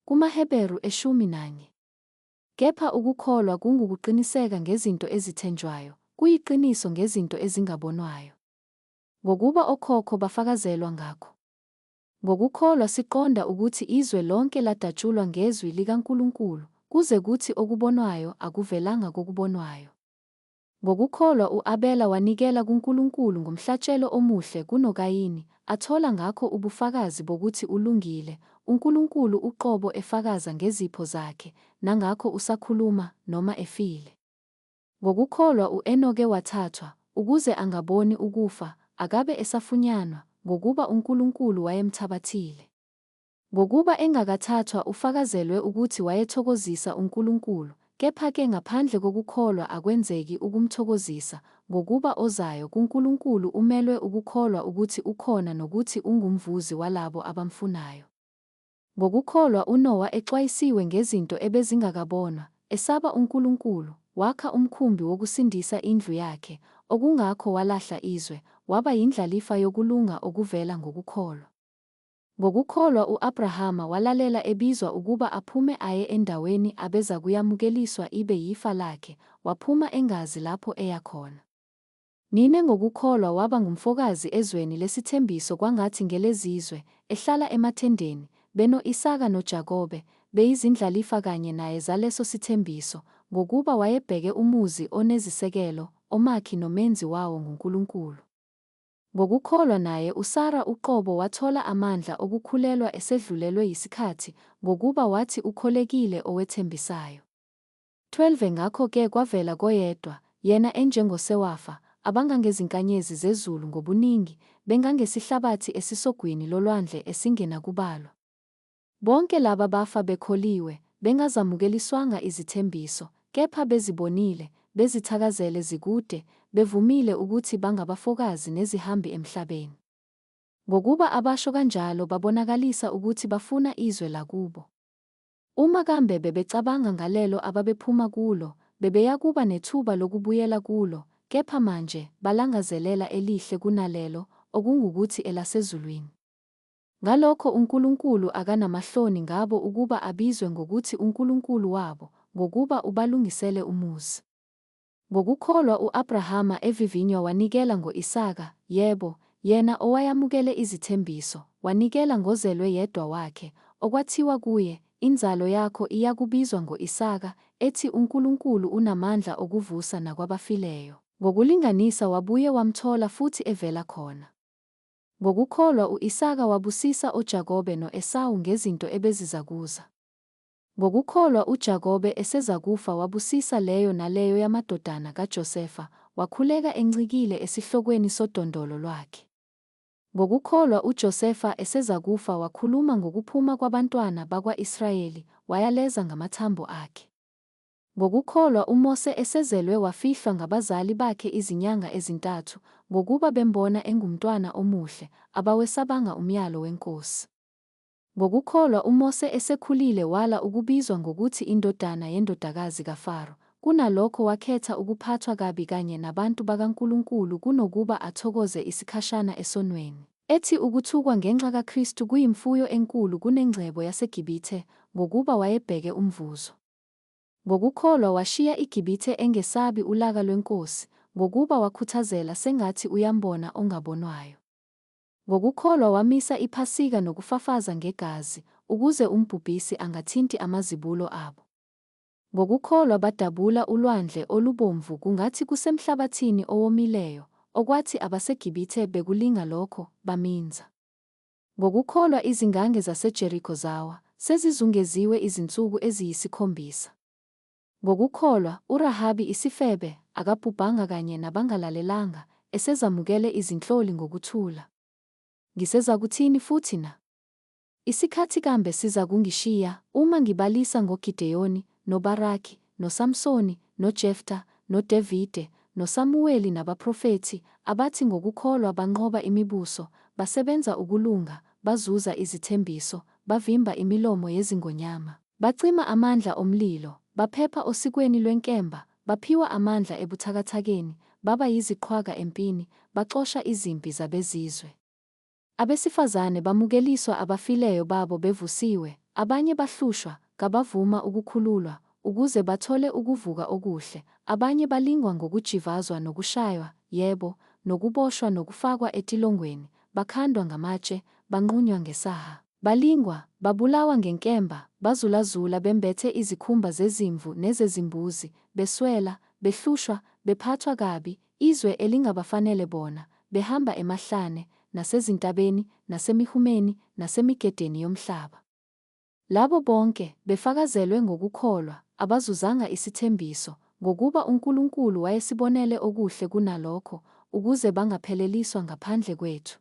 KumaHeberu 11. Kepha ukukholwa kungukuqiniseka ngezinto ezithenjwayo, kuyiqiniso ngezinto ezingabonwayo. Ngokuba okhokho bafakazelwa ngakho. Ngokukholwa siqonda ukuthi izwe lonke ladatshulwa ngezwi likaNkulunkulu, kuze kuthi okubonwayo akuvelanga kokubonwayo. Ngokukholwa u-Abela wanikela kuNkulunkulu ngomhlatshelo omuhle kunoKayini, athola ngakho ubufakazi bokuthi ulungile, uNkulunkulu uqobo efakaza ngezipho zakhe, nangakho usakhuluma, noma efile. Ngokukholwa u-Enoke wathathwa, ukuze angaboni ukufa, akabe esafunyanwa, ngokuba uNkulunkulu wayemthabathile. Ngokuba engakathathwa ufakazelwe ukuthi wayethokozisa uNkulunkulu. Kepha-ke ngaphandle kokukholwa akwenzeki ukumthokozisa, ngokuba ozayo kuNkulunkulu umelwe ukukholwa ukuthi ukhona nokuthi ungumvuzi walabo abamfunayo. Ngokukholwa uNowa exwayisiwe ngezinto ebezingakabonwa, esaba uNkulunkulu, wakha umkhumbi wokusindisa indlu yakhe, okungakho walahla izwe, waba yindlalifa yokulunga okuvela ngokukholwa. Ngokukholwa u-Abrahama walalela ebizwa ukuba aphume aye endaweni abezakuyamukeliswa ibe yifa lakhe, waphuma engazi lapho eya khona. Nine Ngokukholwa waba ngumfokazi ezweni lesithembiso kwangathi ngelezizwe, ehlala emathendeni, beno-Isaka noJakobe, beyizindlalifa kanye naye zaleso sithembiso, ngokuba wayebheke umuzi onezisekelo, omakhi nomenzi wawo nguNkulunkulu. Ngokukholwa naye uSara uqobo wathola amandla okukhulelwa esedlulelwe yisikhathi, ngokuba wathi ukholekile owethembisayo. 12 Ngakho-ke kwavela koyedwa, yena enjengosewafa, abangangezinkanyezi zezulu ngobuningi, bengangesihlabathi esisogwini lolwandle esingenakubalwa. Bonke laba bafa bekholiwe, bengazamukeliswanga izithembiso, kepha bezibonile, bezithakazele zikude, bevumile ukuthi bangabafokazi nezihambi emhlabeni. Ngokuba abasho kanjalo babonakalisa ukuthi bafuna izwe lakubo. Uma kambe bebecabanga ngalelo ababephuma kulo, bebeyakuba nethuba lokubuyela kulo, kepha manje balangazelela elihle kunalelo, okungukuthi elasezulwini. Ngalokho uNkulunkulu akanamahloni ngabo ukuba abizwe ngokuthi uNkulunkulu wabo, ngokuba ubalungisele umuzi. Ngokukholwa u-Abrahama evivinywa wanikela ngo-Isaka, yebo, yena owayamukele izithembiso, wanikela ngozelwe yedwa wakhe, okwathiwa kuye, Inzalo yakho iyakubizwa ngo-Isaka, ethi uNkulunkulu unamandla okuvusa nakwabafileyo. Ngokulinganisa wabuye wamthola futhi evela khona. Ngokukholwa u-Isaka wabusisa oJakobe no-Esawu ngezinto ebezizakuza. Ngokukholwa uJakobe esezakufa wabusisa leyo naleyo yamadodana kaJosefa, wakhuleka encikile esihlokweni sodondolo lwakhe. Ngokukholwa uJosefa esezakufa wakhuluma ngokuphuma kwabantwana bakwa-Israyeli, wayaleza ngamathambo akhe. Ngokukholwa uMose esezelwe wafihlwa ngabazali bakhe izinyanga ezintathu, ngokuba bembona engumntwana omuhle, abawesabanga umyalo wenkosi. Ngokukholwa uMose esekhulile wala ukubizwa ngokuthi indodana yendodakazi kaFaro, kunalokho wakhetha ukuphathwa kabi kanye nabantu bakaNkulunkulu kunokuba athokoze isikhashana esonweni. Ethi ukuthukwa ngenxa kaKristu kuyimfuyo enkulu kunengcebo yaseGibithe, ngokuba wayebheke umvuzo. Ngokukholwa washiya iGibithe engesabi ulaka lwenkosi, ngokuba wakhuthazela sengathi uyambona ongabonwayo. Ngokukholwa wamisa iPhasika nokufafaza ngegazi, ukuze umbhubhisi angathinti amazibulo abo. Ngokukholwa badabula uLwandle oluBomvu kungathi kusemhlabathini owomileyo, okwathi abaseGibithe bekulinga lokho, baminza. Ngokukholwa izingange zaseJeriko zawa, sezizungeziwe izinsuku eziyisikhombisa. Ngokukholwa uRahabi isifebe akabhubhanga kanye nabangalalelanga, esezamukele izinhloli ngokuthula. Ngisezakuthini futhi na? Isikhathi kambe sizakungishiya, uma ngibalisa ngoGideyoni, noBaraki, noSamsoni, noJefta, noDevide, noSamuweli nabaphrofethi, abathi ngokukholwa banqoba imibuso, basebenza ukulunga, bazuza izithembiso, bavimba imilomo yezingonyama, bacima amandla omlilo, baphepha osikweni lwenkemba, baphiwa amandla ebuthakathakeni, baba yiziqhwaga empini, baxosha izimpi zabezizwe. Abesifazane bamukeliswa abafileyo babo bevusiwe, Abanye bahlushwa, kabavuma ukukhululwa, ukuze bathole ukuvuka okuhle, abanye balingwa ngokujivazwa nokushaywa, yebo, nokuboshwa nokufakwa etilongweni, bakhandwa ngamatshe, banqunywa ngesaha. Balingwa, babulawa ngenkemba, bazulazula bembethe izikhumba zezimvu nezezimbuzi, beswela, behlushwa, bephathwa kabi, izwe elingabafanele bona, behamba emahlane, nasezintabeni, nasemihumeni, nasemigedeni yomhlaba. Labo bonke, befakazelwe ngokukholwa, abazuzanga isithembiso, ngokuba uNkulunkulu wayesibonele okuhle kunalokho, ukuze bangapheleliswa ngaphandle kwethu.